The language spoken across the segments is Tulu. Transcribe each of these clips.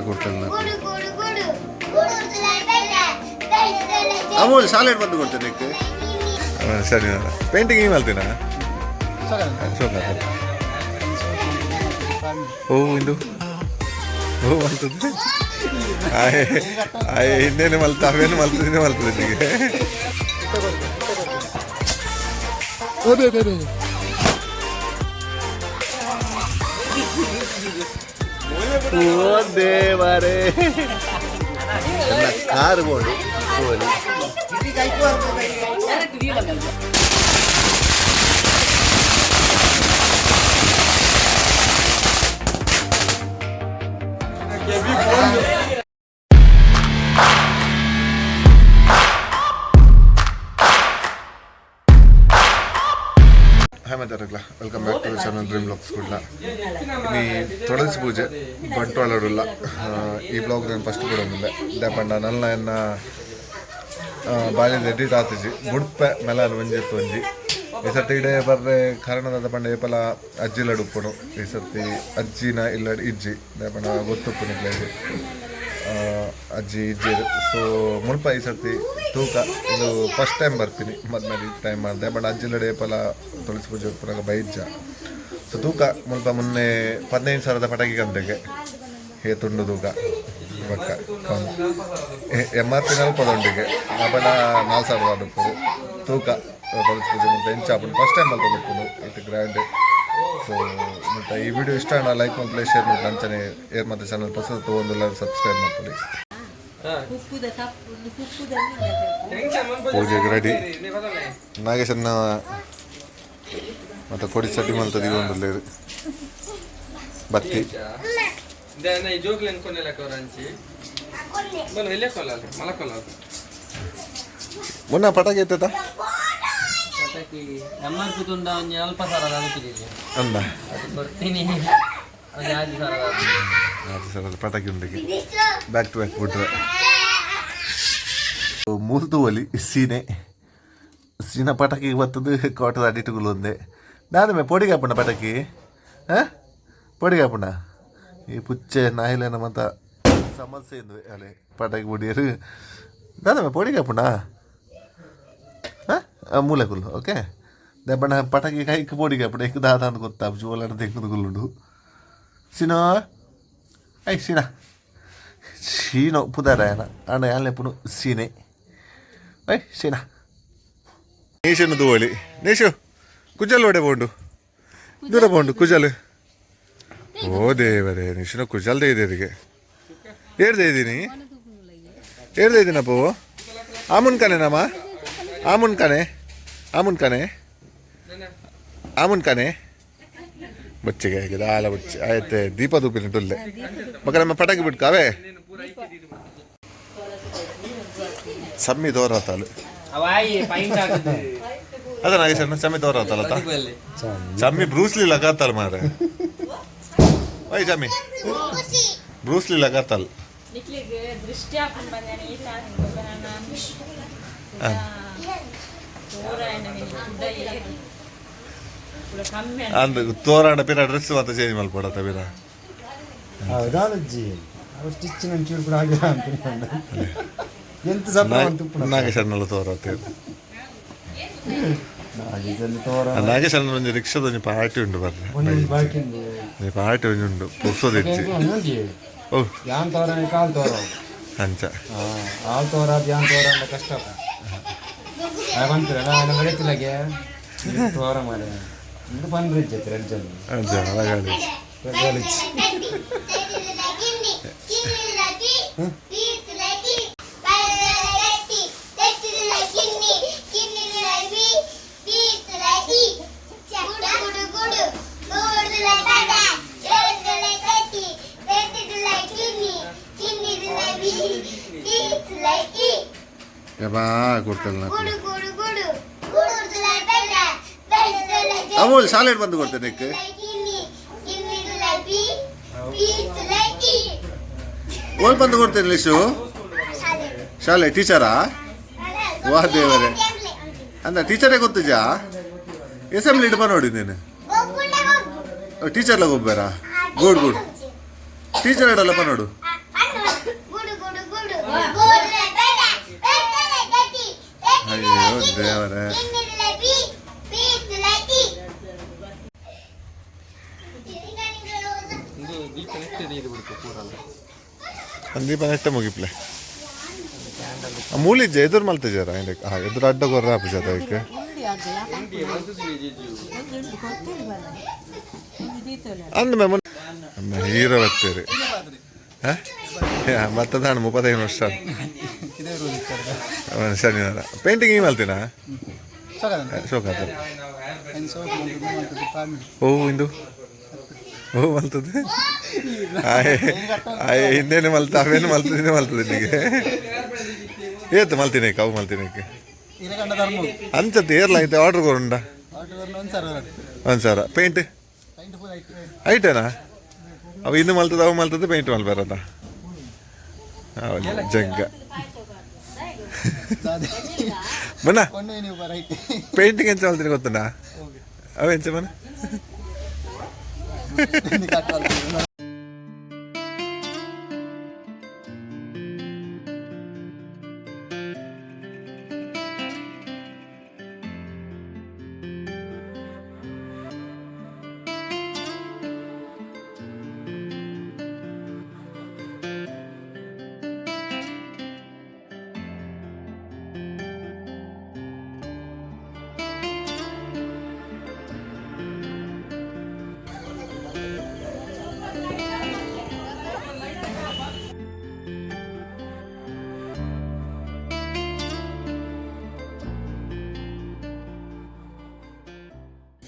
ಕೊಡ್ತಲ್ಲ ಅಮೂಲ್ ಶಾಲೆಡ್ ಬಂದು ಕೊಡ್ತೇನೆ ನಿಕ್. ಸರಿ, ಪೇಂಟಿಂಗ್ ಈ ಮಲ್ತೀನಾ? ಶೋಕ. ಓ, ಇಂದು ಓ ಮಲ್ತದೆ. ಆಯ್ ಆಯ್, ಇನ್ನೇನು ಮಲ್ತ, ಅವೇನು ಮಲ್ತದೆ, ಇನ್ನೇ ಮಲ್ತದೆ ನಿಮಗೆ. ಓ ದೇವರೇ, ನನ್ನ ಕಾರು ಬೋಡು ಹೋಲಿ. ಹಾಯ್ ಮಾತಾಡಕ್ಲ, welcome back to channel Dream Blogs Kudla. ಇನಿ ತುಳಸಿ ಪೂಜೆ ಬಂಟ್ವಾಳಡುಲ್ಲ. ಈ ಬ್ಲಾಗ್ ನಾನು ಫಸ್ಟ್ ಕೊಡೋದಿಲ್ಲ ಪಂಡ ನನ್ನ ಎನ್ನ ಬಾಲ್ಯದ ಎಡಿಟ್ ಆತಿಜಿ. ಬುಡ್ಪೆ ಮೆಲಾನ್ ಒಂಜಿತ್ತು ಒಂಜಿ. ಈ ಸರ್ತಿ ಇಡೆ ಬರ್ರೆ ಕಾರಣದಾದ ಪಂಡ ಏಪಲ ಅಜ್ಜಿಲಡ್ ಉಪ್ಪುನು. ಈ ಸರ್ತಿ ಅಜ್ಜಿನ ಇಲ್ಲಡ್ ಇಜ್ಜಿ ಪಂಡ ಗೊತ್ತುಪ್ಪು ನಿಕ್ಲೆಗ್, ಅಜ್ಜಿ ಇಜ್ಜಿ. ಸೊ ಮುಲ್ಪ ಈ ಸರ್ತಿ ತೂಕ, ಇದು ಫಸ್ಟ್ ಟೈಮ್ ಬರ್ತೀನಿ ಮದ್ಮೇಲೆ ಈ ಟೈಮ್ ಮಾಡಿದೆ. ಬಟ್ ಅಜ್ಜಿಲಡ್ ಏಪಲ ತುಳಸಿ ಪೂಜೆ ಉಪ್ಪುನಾಗ ಬೈಜ್ಜ. ಸೊ ತೂಕ, ಮುಲ್ಪ ಮೊನ್ನೆ 15,000ದ ಪಟಾಕಿ ಕಂತೆಗೆ ಹೇ ತುಂಡು ತೂಕ ಬಕ್ಕ ಎಮ್ ಆರ್ ಪಿ ನಲ್ಪದೊಂಡಿಗೆ ಅಪಡ 4,000 ಉಪ್ಪುಡು. ತೂಕ ತುಳಸಿ ಪೂಜೆ ಮುಲ್ಪ ಎಂಚ ಆಪುಂಡು. ಫಸ್ಟ್ ಟೈಮ್ ಮಲ್ತೊಂದು ಉಪ್ಪುಂಡು ಇತ್ತು ಗ್ರ್ಯಾಂಡ್. ಸೊ ಮತ್ತು ಈ ವಿಡಿಯೋ ಇಷ್ಟ ಆಂಡ ಲೈಕ್ ಮಲ್ಪಲೆ, ಶೇರ್ ಮಲ್ಪಲೆ. ಅಂಚನೆ ಏರ್ ಮತ್ತೆ ಚಾನಲ್ ಹೊಸದು ತೊಗೊಂಡಿಲ್ಲ, ಸಬ್ಸ್ಕ್ರೈಬ್ ಮಾಡ್ಕೊಳ್ಳಿ. ಪೂಜೆಗೆ ರೆಡಿ ನಾಗೇಶನ್ನ ಮತ್ತೆ ಕೊಡಿ ಚಡ್ಡಿ ಮಲ್ತದ ಒಂದು ಬತ್ತಿ. ಜೋಕ್ಲೆನ್ ಕೊನೆಲಕ ಅಂಚಿ ಬಲ ಇಲ್ಲೇ ಕೊಲ್ಲ ಮಲಕೊಲ್ಲ. ಮುನ್ನ ಪಟಾಕಿ ಎತ್ತದ. ಪಟಾಕಿ ಎಮ್ ಆರ್ ಪಿ ತುಂಡ ಒಂಜಿ 40,000 ಅನ್ಪಿದ್ದೀನಿ. ಅಂದ. ಅದು ಕೊಡ್ತೀನಿ, ಒಂದು 5,000. 5,000 ಪಟಾಕಿ ಉಂಡಿಗೆ ಬ್ಯಾಕ್ ಟು ಬ್ಯಾಕ್ ಬಿಟ್ರೆ ಮೂಲ್ತು ಒಲಿ ಸೀನೆ ಸೀನ ಪಟಾಕಿ ಬರ್ತದೆ. ಕೋಟದ ಅಡಿಟುಗಳು ಒಂದೇ ದಾದ ಪೊಡಿಗೆ ಹಾಪುಂಡ ಪಟಾಕಿ. ಹಾಂ, ಪೊಡಿಗೆ ಹಾಪುಂಡ. ಈ ಪುಚ್ಚೆ ನಾಯಿಲೇನ ಮತ್ತ ಸಮಸ್ಯೆ ಇಂದು ಅಲೆ ಪಟಾಕಿ ಬುಡಿಯರು. ದಾದ ಪೊಡಿಗೆ ಹಾಪುಂಡ. ಹಾಂ, ಮೂಲೆ ಕುಲ್ಲು. ಓಕೆ, ದೆಬ್ಬಣ್ಣ ಪಟಾಕಿ ಕೈಕ್ ಪೊಡಿಗೆ ಹಾಪುಂಡ. ಎಕ್ ದಾದ ಅಂತ ಗೊತ್ತಾ ಜೋಲನ ತೆಗ್ದು ಕುಲ್ಲುಂಡು. ಸಿನೋ, I ಸೀನಾ, ಸೀನೋ ಪುದಾರಾಯನ ಅಣ್ಣ ಯಾಲ್ನೆಪ್ಪುನು ಸೀನೆ. I ಸೀನಾ, ನೀಶನ್ನು ತೂವಲಿ. ನೀಶು, ಕುಜಲ್ ಒಡೆ ಬೋಂಡು, ದೂರ ಬೋಂಡು ಕುಜಲ್. ಓ ದೇವರೇ, ನಿಶುನ ಕುಜಲ್ ಇದೆ. ಏರ್ದೆ ಇದ್ದೀನಿ, ಏರ್ದೆ ಇದ್ದೀನಪ್ಪ. ಆಮುನ್ ಕಾನೆ ನಮ್ಮ, ಆಮುನ್ ಕಾನೆ, ಆಮುನ್ ಕಾನೆ, ಆಮುನ್ ಕಾನೆ. ಬಚ್ಚಿಗೆ ಆಗಿದೆ ಆಲ ಬಚ್ಚಿ ಆಯ್ತೆ. ದೀಪ ತೂಪಿನ ಟುಲ್ಲೆ ಮಕ್ಕ ನಮ್ಮ ಪಟಾಕಿ ಬಿಟ್ಕಾವೆ. ಸಮ್ಮಿ ತೋರತಾಲು. ಅದ ನಾಗೇಶ್, ಚಮ್ಮಿ ತೋರತ್ತಲ್ಲ. ಚಮ್ಮಿ ಬ್ರೂಸ್ಲಿ ಲಗಾತಲ್ ಮಾರೆ. ಓಯ್ ಚಮ್ಮಿ, ಬ್ರೂಸ್ಲಿ ಲಗಾತಲ್. ನಿಕ್ಲೆಗ್ ದೃಷ್ಟಿ ಆಪುಂಡು ಬಂದೇನೆ ಈ ಕಮ್ಮಿ. ಅಂದ್ ತೋರಾಡ ಪಿರ ಡ್ರೆಸ್ ಮತ್ತೆ ಚೇಂಜ್ ಮಲ್ಪಡತ್ತ ಪಿರ. ಹೌದಾದಜ್ಜಿ, ಅವು ಸ್ಟಿಚ್ ಒಂಚೂರು ಕೂಡ ಆಗಿಲ್ಲ ಅಂತ ಎಂತ ಸಪ್ಪ ಅಂತ. ನಾಗೇಶ್ ತೋರತ್ತೆ. ಇದರಲ್ಲಿ ತೋರ. ನಾಗೇಶ್ ಒಂಜಿ ರಿಕ್ಷಾದ ಒಂಜಿ ಪಾರ್ಟಿ ಉಂಡು ಬರ್ರೆ. ಒಂದೊಂದು ಬಾಕಿ ಉಂಡು. ಪಾರ್ಟಿ ಒಂಜಿ ಉಂಡು ಪುರ್ಸೋದಿಜ್ಜಿ. ಓ. ಯಾನ್ ತೋರ, ಕಾಲ್ ತೋರ. ಅಂಚ. ಆಲ್ ತೋರ, ಯಾನ್ ತೋರ ಅಂದ ಕಷ್ಟ ಬಂತಿರಲ್ಲ. ನಾನು ಬೆಳೀತಿಲ್ಲಗೆ ತೋರ ಮಾರೆ ಇಂದು ಪನ್ರಿ ಇಜ್ಜೈತೆ ರೆಡ್ ಜನ. ಅಂಚ ಅಳಗಾಡಿ. ಕಾಲೇಜ್. ಯಬಾ ಕೊಡ್ತಲ್ಲ. ಅಮೂಲ್ ಶಾಲೆಡ್ ಬಂದು ಕೊಡ್ತೇನೆ ನಿಕ್. ಓಲ್ ಬಂದು ಕೊಡ್ತೇನೆ ಲಿಶು. ಶಾಲೆ ಟೀಚರಾ? ವಾ ದೇವರೇ, ಅಂದ ಟೀಚರೇ ಗೊತ್ತಿಜಾ? ಅಸೆಂಬ್ಲಿ ಇಡ್ಬ ನೋಡಿ ನೀನು. ಟೀಚರ್ಲಾಗ ಒಬ್ಬರ. Good good. ಟೀಚರ್ ಆಡಲ್ಲ ಪನ್ನೋಡು. ಅಯ್ಯೋ ದೇವರೇ. ಇದು ದೀಪ ನೆಟ್ಟೆ ನೀರು ಬಿಡ್ತು ಪೂರಲ್ಲ. ದೀಪ ನೆಟ್ಟ ಮುಗಿಪ್ಲೆ. ಮೂಲಿಜ್ಜೆ ಎದುರು ಮಲ್ತಿಜಾರ? ಎದುರು ಅಡ್ಡ ಕೊರ್ರ ಆಪುಜಾತ ಐಕ್. ಅಂದ ಮೇ ಹೀರೋ ಬರ್ತೀರಿ. ಮತ್ತದಾಣ 35 ವರ್ಷ ಶನಿವಾರ ಪೇಂಟಿಂಗ್ ಈ ಮಲ್ತಿನ ಶೋಕ. ಓ ಇಂದು ಓ ಮಲ್ತದೆ. ಹಿಂದೇನು ಮಲ್ತ, ಅವೇನು ಮಲ್ತದೆ, ಇನ್ನೇ ಮಲ್ತದೆ. ನಿಮಗೆ ಏತು ಮಲ್ತಿನೇಕ ಅವು ಮಲ್ತಿನೇಕೆ ಅಂಚತ್ತು ಏರ್ಲ ಐತೆ. ಆರ್ಡರ್ ಕೊರುಂಡ 1000 ಪೇಂಟ್ ಐಟೇನಾ? ಅವು ಇನ್ನು ಮಲ್ತದೆ, ಅವು ಮಲ್ತದೆ. ಪೇಂಟ್ ಮಲ್ಬಾರದ ಅವಲ್ಲಿ ಜಗ್ಗ ಮನ್ನ. ಪೇಂಟಿಂಗ್ ಎಂಚ ಮಲ್ತೀನಿ ಗೊತ್ತುಂಡಾ? ಅವು ಎಂಚ ಮನ.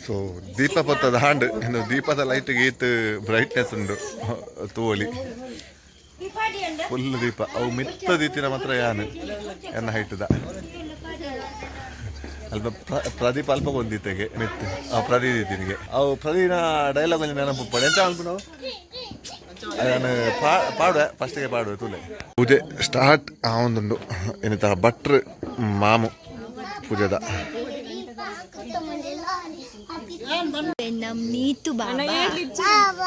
ಸೊ ದೀಪ ಪತ್ತದ ಹಾಂಡ್ ಇನ್ನು ದೀಪದ ಲೈಟ್ ಗೀತ್ ಬ್ರೈಟ್ನೆಸ್ ಉಂಡು ತೋಲಿ. ಫುಲ್ ದೀಪ ಅವು ಮಿತ್ತ ದೀತಿನ ಮಾತ್ರ ಯಾನ್ ಎನ್ನ ಹೈಟದ ಅಲ್ಪ ಪ್ರದೀಪ್ ಅಲ್ಪ ಒಂದಿತ್ತೆಗೆ ಮಿತ್ ಅವು ಪ್ರದೀಪ್ ದೀತಿನಿಗೆ ಅವು ಪ್ರದೀನ ಡೈಲಾಗ್ ಒಂಜಿ ನೆನಪು ಉಪ್ಪಡು. ಎಂತ ಅನ್ಪುನವು ನಾನು ಪಾಡುವೆ, ಫಸ್ಟಿಗೆ ಪಾಡುವೆ ತೂಲೆ. ಪೂಜೆ ಸ್ಟಾರ್ಟ್ ಆವೊಂದುಂಡು. ಎನಿತ ಭಟ್ರು ಮಾಮು ಪೂಜೆದ. ಎನ್ನ ನೀತು ಬಾಬಾ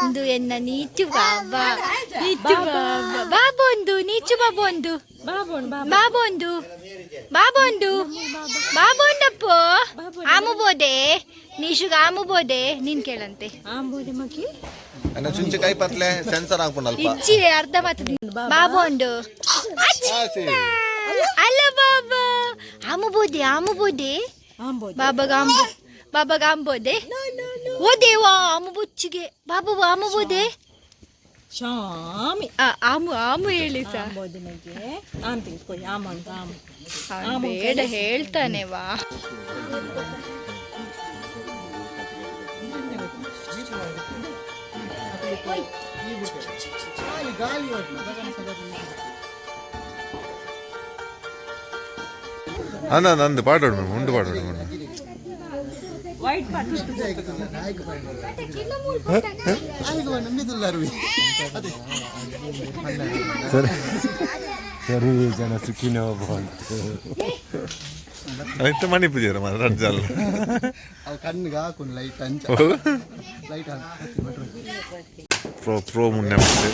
ಒಂದು, ಎನ್ನ ನೀತು ಬಾಬಾ, ನೀತು ಬಾಬಾ, ಬಾಬೊಂದು ನೀಚು ಬಾಬೊಂದು ಬಾಬೊಂದು ಬಾಬೊಂದು ಬಾಬೊಂದಪ್ಪೋ. ಆಮು ಬೋದೆ ನೀಶುಗ ಆಮು ಬೋದೆ ನೀನ್ ಕೇಳಂತೆ. ಅನ್ನ ಚುಂಚಿ ಪತ್ಲೆ ಸೆನ್ಸರ್ ಹಾಕೊಂಡು ಅಲ್ಪ. ಇಜ್ಜಿ ಅರ್ಧ ಮಾತು ಬಾಬೊಂಡು. ಅಲ್ಲ ಬಾಬಾ, ಆಮು ಬೋದೆ, ಆಮು ಬೋದೆ ಬಾಬಾಗ, ಆಂಬು ಬಾಬಾಗ ಆಂಬೋದೆ. ಓ ದೇವಾ, ಆಮು ಬೊಚ್ಚಿಗೆ ಬಾಬು ಆಮು ಬೋದೆ. ಶಾಮಿ. ಆಮು ಆಮು ಹೇಳಿ ಸಾ. ಆಂಬೋದೆ ಮಗೆ ಆಮ್ ತೆಗೆದುಕೊಳ್ಳಿ. ಆಮ ಅಂತ ಆಮ್. ಅವ್ನು ಬೇಡ ಹೇಳ್ತಾನೆ ವಾ. ಅಂದ ಅಂದು ಪಾಡೋಡು ಮೇಡಮ್, ಉಂಡು ಪಾಡೋಡು ಮೇಡಮ್. ವೈಟ್ ಪಾಟ್. ಸರಿ ಸರಿ, ಜನ ಸುಖಿನೋ ಭವಂತು. ಇತ್ತ ಮಣಿ ಪೂಜೆ ಮಾತ್ರ ಅಲ್ಲ. ಅವು ಕಣ್ಣಿಗೆ ಹಾಕೊಂಡು ಲೈಟ್ ಅಂಚ ಲೈಟ್. ಪ್ರೋ ಪ್ರೋ ಮುನ್ನೆ ಮತ್ತೆ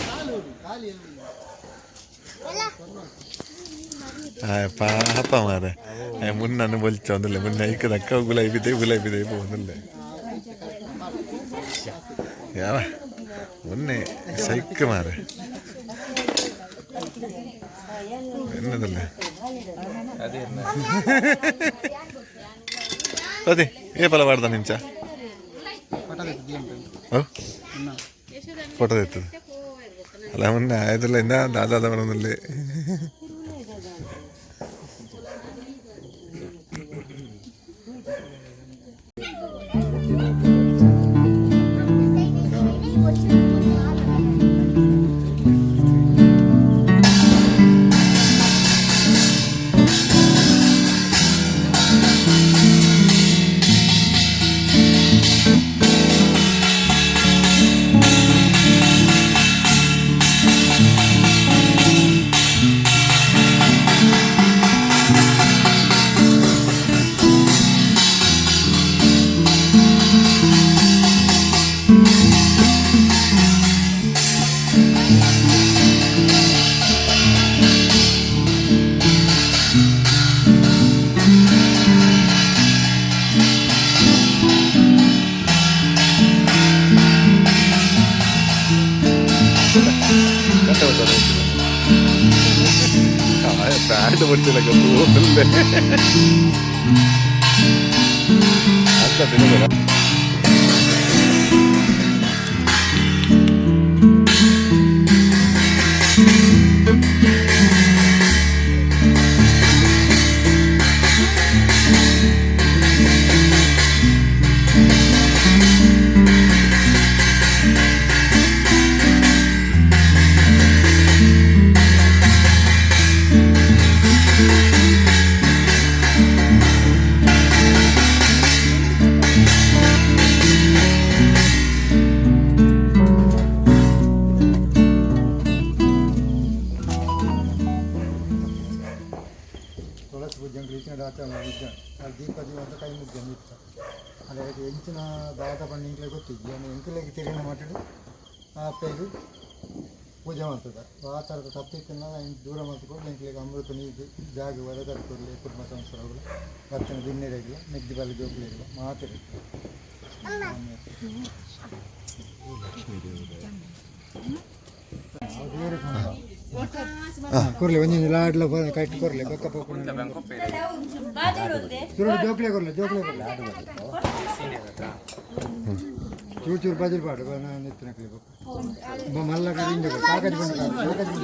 ಪಾಪ ಮಾರೆ. ಮುನ್ನನ್ನು ಬೊಲ್ಚ ಒಂದಿಲ್ಲ ಮುನ್ನ ಐಕ ದಕ್ಕ ಗುಲಾಬಿ they ಗುಲಾಬಿ they ಒಂದಿಲ್ಲ ಯಾವ ಮುನ್ನೆ ಸೈಕ್ ಮಾರೆ എന്നതല്ലേ ಅದೇ ಏ ಪಲ ಪಾಡ್ದ ನಿಂಚ ಫೋಟೋ ತೆತ್ತದ ಅಲ್ಲ ಮುನ್ನೆ ಆಯ್ತಲ್ಲ ಇಂದ ದಾದಾದ ಬರೋದಿಲ್ಲ. ಬಟ್ಟೆ ಬಟ್ಟೆ ಪ್ಯಾಂಟ್ ಬರ್ತಿಲ್ಲ ತೂವಲ್ಲೇ ಅಂತ ತಿನ್ನಬೇಡ. ತುಳಸಿ ಪೂಜೆ ಇತ್ತಿನ ಆಚರಣೆ ವಿಜ್ಞಾನ ಅದು ದೀಪ ದೀಪ ಅಂತ ಕೈ ಮುಗ್ಗಂದು ಇತ್ತು. ಅದೇ ಎಂಚಿನ ದಾದ ಪಂಡ ಇಂಕ್ಲೆ ಗೊತ್ತಿದ್ದಿ ಅಂದ್ರೆ ಎಂಕ್ಲೆಗೆ ತಿರುಗಿನ ಮಟ್ಟಿಡು ಆ ಪೇಗು ಪೂಜೆ ಮಾಡ್ತದೆ. ಆ ಥರದ ತಪ್ಪಿತ್ತನ್ನ ದೂರ ಮಾಡ್ಕೊಂಡು ಎಂಕ್ಲೆಗೆ ಅಮೃತ ನೀರು ಜಾಗ ವರ ತರ್ಕೊಡ್ಲಿ. ಕುಟುಂಬ ಸಂಸಾರಗಳು ಬರ್ತನ ಬಿನ್ನೆರೆಗಿಲ್ಲ ಮೆಗ್ದಿ ಬಲ್ಲ ಜೋಕ್ಲಿಲ್ಲ ಮಾತಿರಿ. ಕೊರ್ಲೆ ಒಂಜೊಂಜಿ ಲಾಡ್ಲ ಕಟ್ಟಿ ಕೊರ್ಲೆ ಬೊಕ್ಕ ಪೋಪುನ ಚೂರು ಜೋಕ್ಲೆ ಕೊರ್ಲೆ ಜೋಕ್ಲೆ ಕೊರ್ಲೆ ಚೂರು ಚೂರು ಬಜಲ್ ಪಾಡು ನೆತ್ತಿನಕ್ಲೆ ಬೊಕ್ಕ ಮಲ್ಲ ಕಡೆ ಕಾಗಜ ಬಂದು ಕಾಗಜ.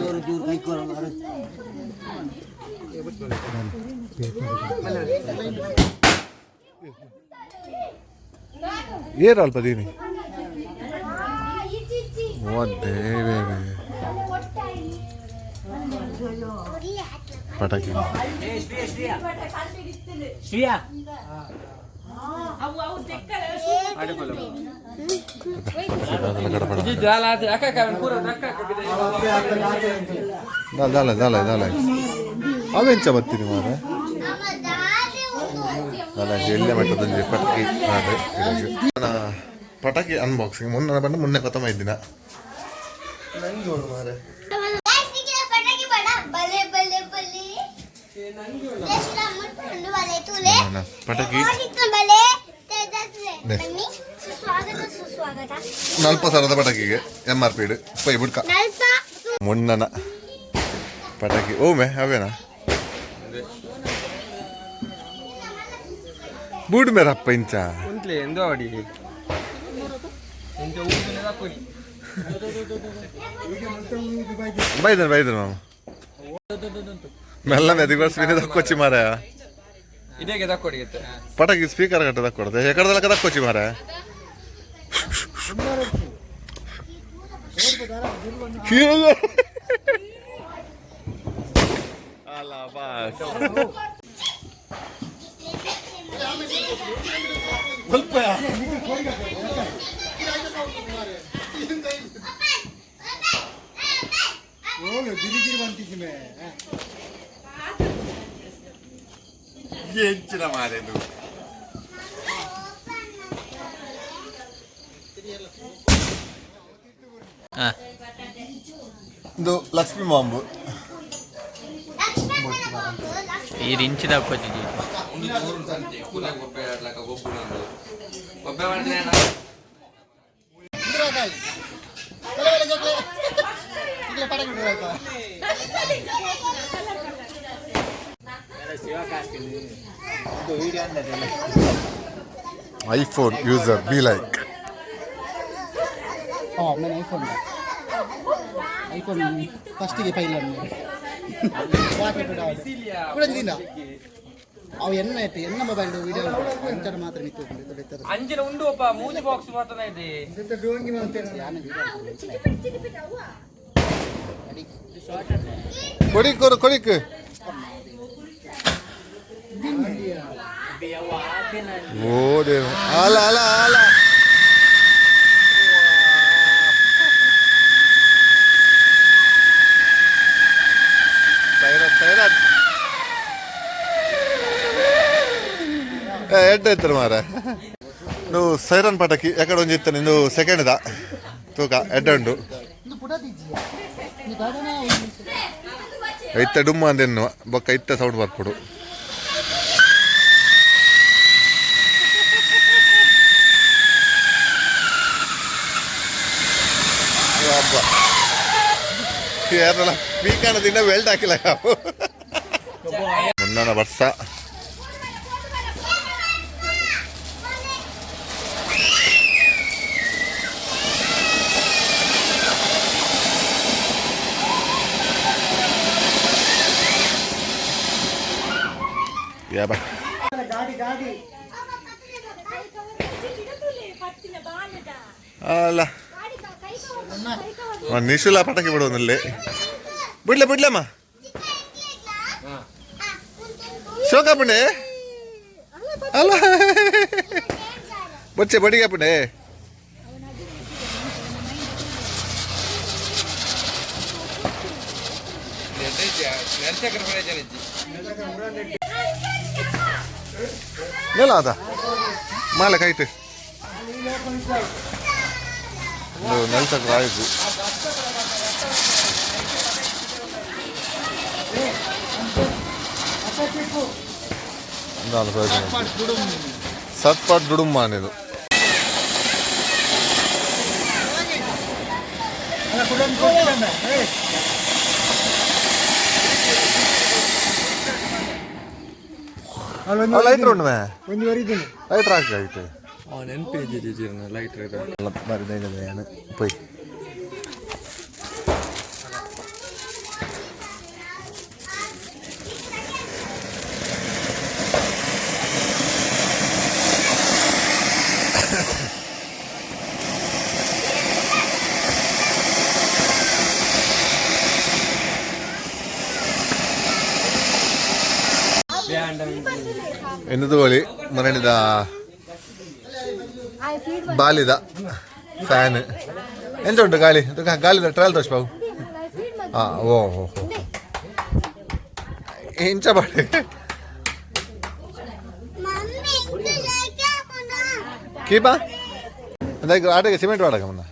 ಏರು ಅಲ್ಪ ದೀನಿ. ಓ ದೇವೇ, ಪಟಾಕಿ. ಶ್ರೀಯಾ. ದಾಲ ದಾಲ ದಾಲ, ಅವೆಂಚ ಬರ್ತೀನಿ ಮಾರ. ದಾಲ ಎಲ್ಲೆ ಮಟ್ಟದ ಪಟಾಕಿ ನಾಡು. ಪಟಾಕಿ ಅನ್ಬಾಕ್ಸಿಂಗ್ ಮೊನ್ನೆ ಬಂದು ಮೊನ್ನೆ ಕೊತ್ತಂಬ ಇದ್ದಿನ ಮಾರೆ. ಪಟಾಕಿ 40,000ದ ಪಟಾಕಿಗೆ ಎಮ್ ಆರ್ ಪಿ ಪೈ ಬುಡ್ಕ. ಮೊನ್ನನ ಪಟಾಕಿ ಓಮೆ ಅವೇನಾ ಬೂಡ್ ಮೇರಪ್ಪ ಇಂಚ. ಉಂತ್ಲೆ ಎಂದೋ ಅಡಿ ಎಂಚ ಊಟನೆ ತಪ್ಪುನಿ. ಬೈದನ್ ಬೈದನ್ ಮಾಮ ಮೆಲ್ಲ ಮೆದಿಗೆ ಬರ್ಸ್ ದಕ್ಕೊಚ್ಚಿ ಮಾರ. ಇದೇಗೆ ತಕ್ಕೊಡಿಗೆ. ಪಟಾಕಿ ಸ್ಪೀಕರ್ ಕಟ್ಟ ದಕ್ಕೊಡ್ದೆ ಎಕಡದಲಕ ದಕ್ಕೊಚ್ಚಿ ಮಾರ. ಅಲ್ಲ ಬಾಸ್ ಗಿರಿಗಿರಿ ಬಂತಿದ್ದೆ. ಎಂಚಿನ ಮಾರೆದು. ಇದು ಲಕ್ಷ್ಮೀ ಬಾಂಬು. ಈ ಇಂಚಿ ತಕ್ಕೊಚ್ಚಿದ್ದಿ. ಒಂದು ದೂರು ಸಂತೆ ಕೂಲ ಗೊಬ್ಬೆ ಆಡ್ಲಕ್ಕ ಗೊಬ್ಬು ಗೊಬ್ಬೆ ಮಾಡಿದ್ರೆ. IPhone user be like. ನಾನು ಐಫೋನ್ ಐಫೋನ್ ಫಸ್ಟಿಗೆ ಫೈಲ್ ಕೂಡ ಅವು ಎಣ್ಣ ಇತ್ತು ಎಣ್ಣ ಮೊಬೈಲ್ ವಿಡಿಯೋ ಅಂಚನ ಮಾತ್ರ ನಿಂತು. ಅಂಜಿನ ಉಂಡು ಒಪ್ಪ ಮೂಜಿ ಬಾಕ್ಸ್ ಮಾತ್ರ ಇದೆ. ಕೊಡಿಕ್ ಕೊರು ಕೊಡಿಕ್. ಓ ದೇವ, ಅಲ್ಲ ಅಲ್ಲ ಅಲ್ಲ. ಸೈರನ್ ಸೈರನ್ ಎಡ್ಡ ಇತ್ತರ ಮಾರ. ನೀವು ಸೈರನ್ ಪಟಾಕಿ ಎಕಡೆ ಒಂಜಿ ಇತ್ತ ನಿಂದು ಸೆಕೆಂಡ್ the ತೂಕ ಎಡ್ಡ ಉಂಡು. ಇತ್ತ ಡುಮ್ಮ ಅಂದೆನ್ನು ಬೊಕ್ಕ ಇತ್ತ ಸೌಂಡ್ ಬರ್ಪುಡು. ಹಬ್ಬ ಯಾರಲ್ಲ ಪೀಕಾಣದಿಂದ ವೆಲ್ಡ್ ಹಾಕಿಲ್ಲ ಮುನ್ನನ ವರ್ಷ ಯಾ ಬಾ ಅಲ್ಲ ನಿಶುಲ ಪಟಾಕಿ ಬಿಡೋನಲ್ಲಿ ಬಿಡ್ಲೆ ಬಿಡ್ಲಮ್ಮ ಶೋಕಪ್ಪಣೆ ಅಲ್ಲ ಬಚ್ಚೆ ಬಡಿಗೆ ಅಪ್ಪಣೆ ನೆಲ ಅದ ಮಾಲೆ ಕೈಟ್ ನೆಲ್ತಕ್ಕೆ ರಾಯ್ತು ಸತ್ಪಾಟ್ ದುಡುಮ್ಮ అనేది. ಲೈಟ್ರ್ ಉಂಡು ಒಂದು ವರಿದ್ದೀನಿ ಲೈಟ್ರ್ ಹಾಕಿ ಆಯ್ತು ಲೈಟ್ പോയി എന്നതുപോലെ ಮರಣಿದ ಬಾಲಿದ ಫ್ಯಾನ್ ಎಂತ ಉಂಟು ಗಾಳಿ ಗಾಳಿದ ಟ್ರಯಲ್ ದೋಷ ಬಾಬು. ಹಾಂ ಓ ಹೋ ಹೋ ಇಂಚ ಬಾಡಿ ಕೀಪಾ ಅಂದ್ರೆ ಆಟಕ್ಕೆ ಸಿಮೆಂಟ್ ವಾಡಕ ಮುನ್ನ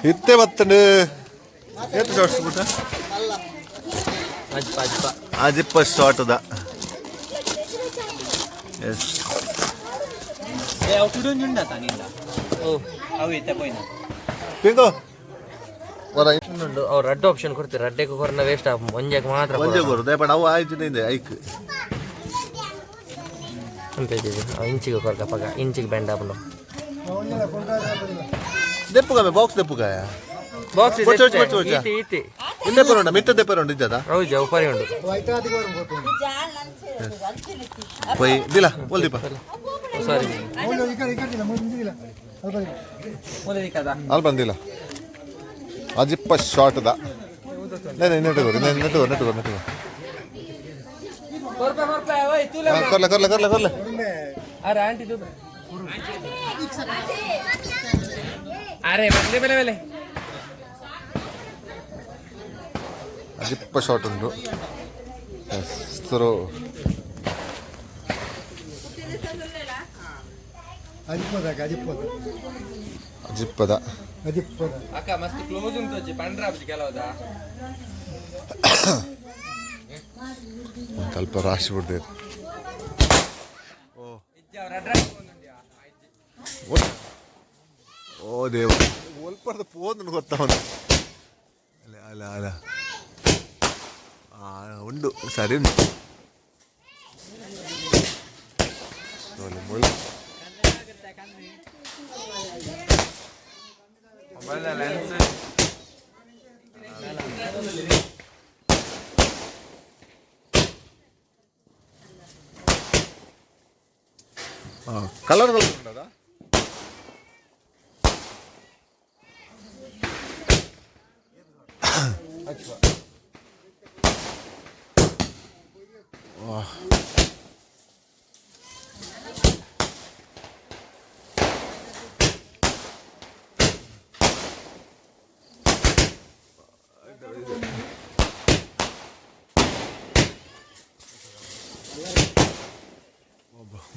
ಇತ್ತೆ ಬತ್ತಂಡು ಏತ್ ಶಾರ್ಟ್ಸ್ ಬಿಟ್ಟ ಅಜ್ಪ ಅಜ್ಪ ಅಜಿಪ್ಪ ಶಾರ್ಟ್ the S ಏ ಅವು ಕುಡೊಂಜಿ ಉಂಡತ ನಿಂದ ಓ ಅವು ಇತ್ತೆ ಪೋಯಿನ ಪಿಂಕು ವರ ಉಂಡು ಅವ್ರು ರಡ್ಡ್ ಆಪ್ಷನ್ ಕೊಡ್ತಾರೆ ರಡ್ಡೆಗೆ ಕೊರನ ವೇಸ್ಟ್ ಆಪ್ ಒಂಜಕ್ಕೆ ಮಾತ್ರ ಒಂಜೆ ಕೊರು ದೇಪಣ ಅವು ಆಯ್ತು ಇದೆ ಐಕ್ ಅಂತ ಇದ್ದೀವಿ ಇಂಚಿಗೆ ಕೊರಕ ಪಗ ಇಂಚಿಗೆ ಬೆಂಡ್ ಆಪುಂಡು ದೆಪ್ಪುಗಾಮೆ ಬಾಕ್ಸ್ ದೆಪ್ಪುಗಾಯ ಬಾಕ್ಸ್ ಬೊಚ್ಚು, ಬೊಚ್ಚು, ಬೊಚ್ಚು, ಬೊಚ್ಚು. ಈತಿ ಈತಿ ಇಂದೆ ಮಿತ್ತ ದೆಪ್ಪರುಂಡ ಇದ್ದದ ಹೌದು ಅವು ಪರಿ ಉಂಡು ಪೊಯ್ ದಿಲ ಒಲ್ದಿಪ ಸಾರಿ ಅಲ್ಲಿ ಬಂದಿಲ್ಲ ಅಜಿಪ್ಪ ಶಾರ್ಟ್ the ನೇ ನೆಟ್ಟು ನೆಟ್ಟು ನೆಟ್ಟು ನೆಟ್ಟು ಕೊರ್ಲೆ ಕೊರ್ಲೆ ಕೊರ್ಲೆ ಕೊರ್ಲೆ ಅರೆ ಆಂಟಿ ಅರೆ ಬಲ್ಲೆ ಬೆಲೆ ಬೆಲೆ ಅಜಿಪ್ಪ ಶಾರ್ಟ್ ಉಂಟು ಹೆಸರು ಅಜಿಪ್ಪದ ಅಜಿಪ್ಪದ ಅಜಿಪ್ಪದ ಅಜಿಪ್ಪದ ಅಕ್ಕ ಮಸ್ತ್ ಕ್ಲೋಸ್ ಉಂಟು ಅಜ್ಜಿ ಪಂಡ್ರ ಅಜ್ಜಿ ಕೆಲವದ ಸ್ವಲ್ಪ ರಾಶಿ ಬಿಡ್ತೇವೆ. ಓ ದೇವ ಒಲ್ಪರ್ದ ಪೋಂದು ಗೊತ್ತವನು ಅಲ್ಲ ಅಲ್ಲ ಅಲ್ಲ ಉಂಡು ಸರಿ ಉಂಟು ಮುಳ್ಳು ಕಲರ್ ಉಂಟದ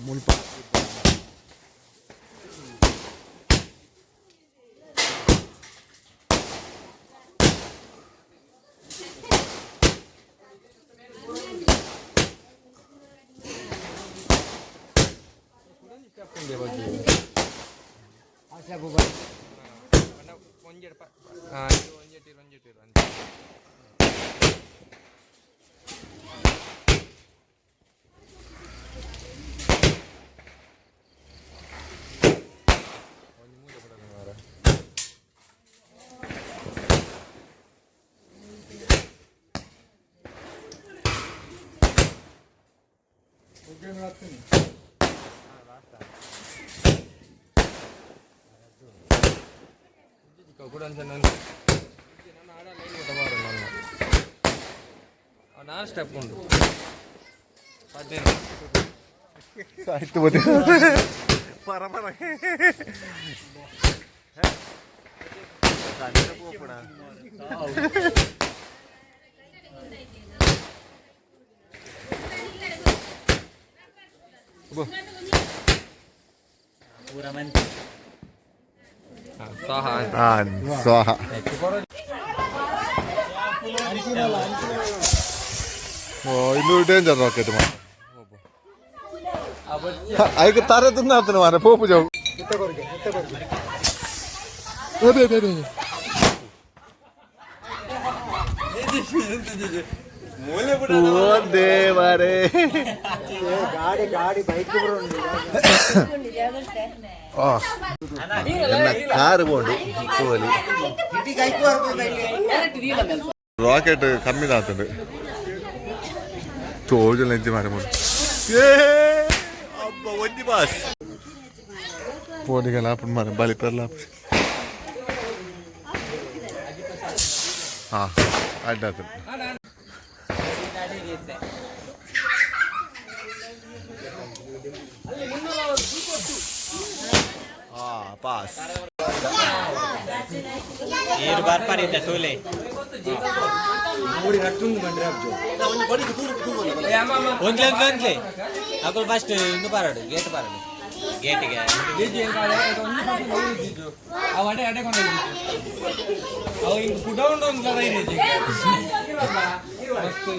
ಮುಲ್ಪ ಸ್ಟೆಪ್ ಉಂಟು. ಸಾಹಿತ್ಯ ಬೋತಿ ಪರ ಪರ. ಸ್ವಾಹ. ಓ, ಇದು ಡೇಂಜರ್ ರಾಕೆಟ್ ಮಾ. ಐಕ್ ತಾರೆ ತಿಂದಾತನ ಮಾರೆ ಪೋಪು ಜಾವು. ಅದೇ ಅದೇ ಅದೇ. ಓ ದೇವರೇ. ಗಾಡಿ ಗಾಡಿ ಬೈಕ್ ಬರೋಣ. ಎನ್ನ ಕಾರ್ ಬೋಂಡು ತೋಲಿ. ರಾಕೆಟ್ ಕಮ್ಮಿ ಆತಂಡು ತೋಜಲ್ ನೆಂಚಿ ಮಾರೆ ಮೂಡು. ಏ ಅಬ್ಬ, ಒಂಜಿ ಬಾಸ್ ಪೋಡಿಗೆಲ್ಲ ಆಪುಂಡು ಮಾರೆ, ಬಲಿ ಪೆರ್ಲ ಆಪುಂಡು. ಹಾ, ಅಡ್ಡ ಆತಂಡು. ಹಾ, ಪಾಸ್. ಒಂದ್ಲೆ ಒಂದ್ಲೆ ಅಕುಲು ಫಸ್ಟ್ ಇಂದು ಪಾರಡು, ಗೇಟ್ ಪಾರಡು, ಗೇಟಿಗೆ. ಅಡೆ ಅಡೆ ಕೊಂಡು ಅವು ಹಿಂಗೆ ಪುಡ ಉಂಡು ಒಂದು ಮಸ್ತ್.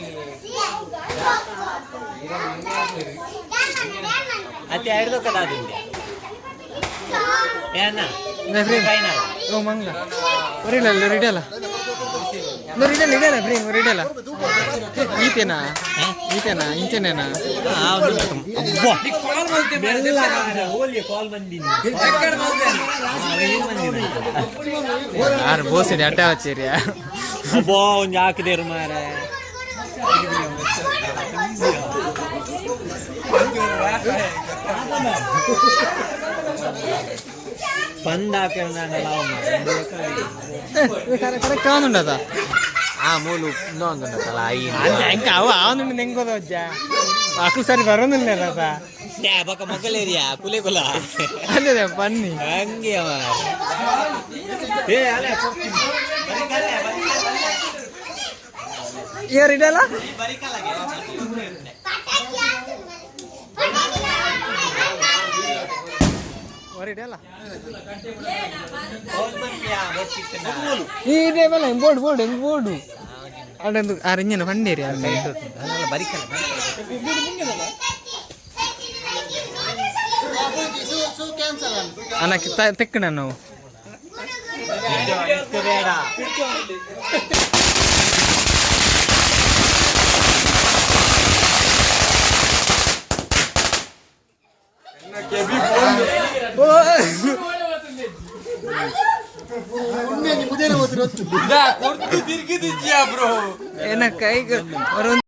ಅತ್ತೆ ಐಡ್ದೊಕ್ಕದ ಅದಿಂದೆ ಏನ ಫೈನಲ್. ಓ ಮಂಗ್ಲ ಒರಿಲ್ಲ ರಿಡಲ್ಲ ರಿಡಲ್ಲ ಇಡಲ್ಲ ಬ್ರೇನ್ ರಿಡಲ್ಲ. ಈತೇನಾ ಈತೇನಾ ಇಂಚನೇನಾ? ಕಾಲ್ ಬಂದಿನಿ. ಯಾರು ಬೋಸಿದೆ ಅಡ್ಡ ಹಚ್ಚಿರಿಯಾ? ಅಬ್ಬಾ, ಒಂಜಿ ಹಾಕಿದೇರು ಮಾರೆ. ಬಂದ್ ಕರೆಕ್ಟ್ ಆನುಂಡದ. ಆ ಮೂಲು ಇನ್ನೊಂದುಂಡತ್ತಲ್ಲ. ಎಂಕ ಅವ ಆನುಂಡು ಎಂಗೋದ ಅಜ್ಜ ಅಕ್ಲು ಸರಿ ಬರೋದಿಲ್ಲ ಅದ. ಬೊಕ ಮೊಗಲೇರಿಯಾ ಕುಲೆ ಕುಲ. ಅದೇ ಬನ್ನಿ. ಹಂಗೆ ಏ ಅಲೆ. ಇಯರ್ ಇಡಲ್ಲ. ಹೊರಿಡಲ್ಲ. ಈ ಇದೇ ಬಲ್ಲ ಬೋರ್ಡ್ ಬೋರ್ಡ್ ಹೆಂಗ್ ಬೋರ್ಡು ಅಡೊಂದು ಅರಿಂಜನ ಪಂಡೇರಿ ಅಲ್ಲಿ. ಬರಿಕಲ್ಲ. ಅನ್ನಕ್ಕೆ ತೆಕ್ಕಣ ನಾವು. ಬೇಡ. ಕೊಡ್ತು ತಿರ್ಗಿದಿದ್ಯಾ ಬ್ರೋ? ಏನ ಕೈಗೆ ಬರೋನ್.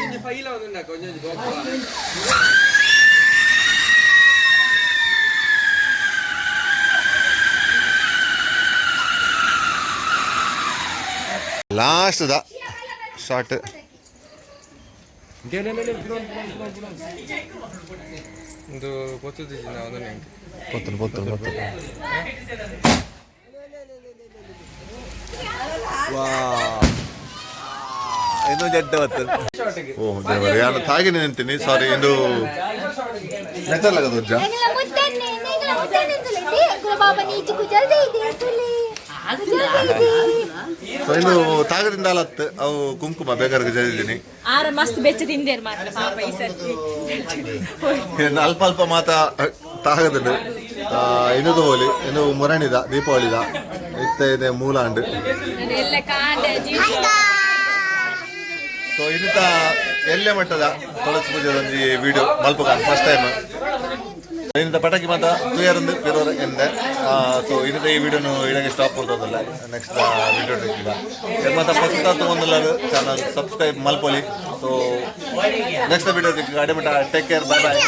ಒಂಜಿ ಫೈಲ್ ಒಂದುಂಡಕ್ಕ ಒಂಜೊಂಜಿ ಗೋಪುರ. Last the shot. ಒಂದು ಗೊತ್ತಿದ್ದೀವಿ ನಾವು ಅದನ್ನ ಹೆಂಗೆ. ಪೊತ್ತನು ಪೊತ್ತನು ಪೊತ್ತನು. ವಾ, ಇನ್ನೂ ಜಡ್ಡ ಬರ್ತದೆ. ಓ ದೇವರೇ, ಯಾರು ತಾಗಿನ ನಿಂತೀನಿ, ಸಾರಿ. ಇಂದು ನೆತ್ತಲಾಗದ ಉಜ್ಜ. ಎಂಗ್ಲ ಮುತ್ತನ್ನೆ, ಎಂಗ್ಲ ಮುತ್ತನ್ನೆ ಅಂತಲೇ. They, ಗುರು ಬಾಬಾ ನೀಚು ಕುಜಲ್ದೆ ಇದೆ, ತುಲೆ. ಸೊ ಇನ್ನು ತಾಗದಿಂದ ಅಲತ್ ಅವು ಕುಂಕುಮ ಬೇಕಾದ್ರೆ ಜರಿದ್ದೀನಿ. ಆರ ಮಸ್ತ್ ಬೆಚ್ಚ ತಿಂದೇರು ಮಾತ್ರ ಪಾಪ ಈ ಸರ್ತಿ. ಇನ್ನು ಅಲ್ಪ ಅಲ್ಪ ಮಾತ ತಾಗದುಂಡು. ಇನ್ನದು ಹೋಲಿ ಇನ್ನು ಮುರಣಿದ ದೀಪಾವಳಿದ ಇತ್ತೆ ಇದೆ ಮೂಲಾಂಡ್. ಎಲ್ಲ ಕಾಂಡ ಜೀವ. ಸೊ ಇನ್ನಿತ ಎಲ್ಲೆ ಮಟ್ಟದ ತುಳಸಿ ಪೂಜೆದೊಂಜಿ ವಿಡಿಯೋ ಮಲ್ಪುಗಾನ್ ಫಸ್ಟ್ ಟೈಮ್. ಇನ್ನಿತ ಪಟಾಕಿ ಮಾತ ತುಯರಂದು ಪಿರೋರ ಎಂದೆ. ಸೊ ಇನ್ನಿತ ಈ ವಿಡಿಯೋನು ಇಡಗೆ ಸ್ಟಾಪ್ ಮಾಡ್ತದಲ್ಲ, ನೆಕ್ಸ್ಟ್ ವಿಡಿಯೋ ಈಗ ಮಾತ ಹೊಸ ತಗೊಂಡಲ್ಲ ಚಾನಲ್ ಸಬ್ಸ್ಕ್ರೈಬ್ ಮಲ್ಪೊಲಿ. ಸೊ ನೆಕ್ಸ್ಟ್ ವಿಡಿಯೋ ಅಡೆ ಮಟ್ಟ ಟೇಕ್ ಕೇರ್, ಬಾಯ್ ಬಾಯ್.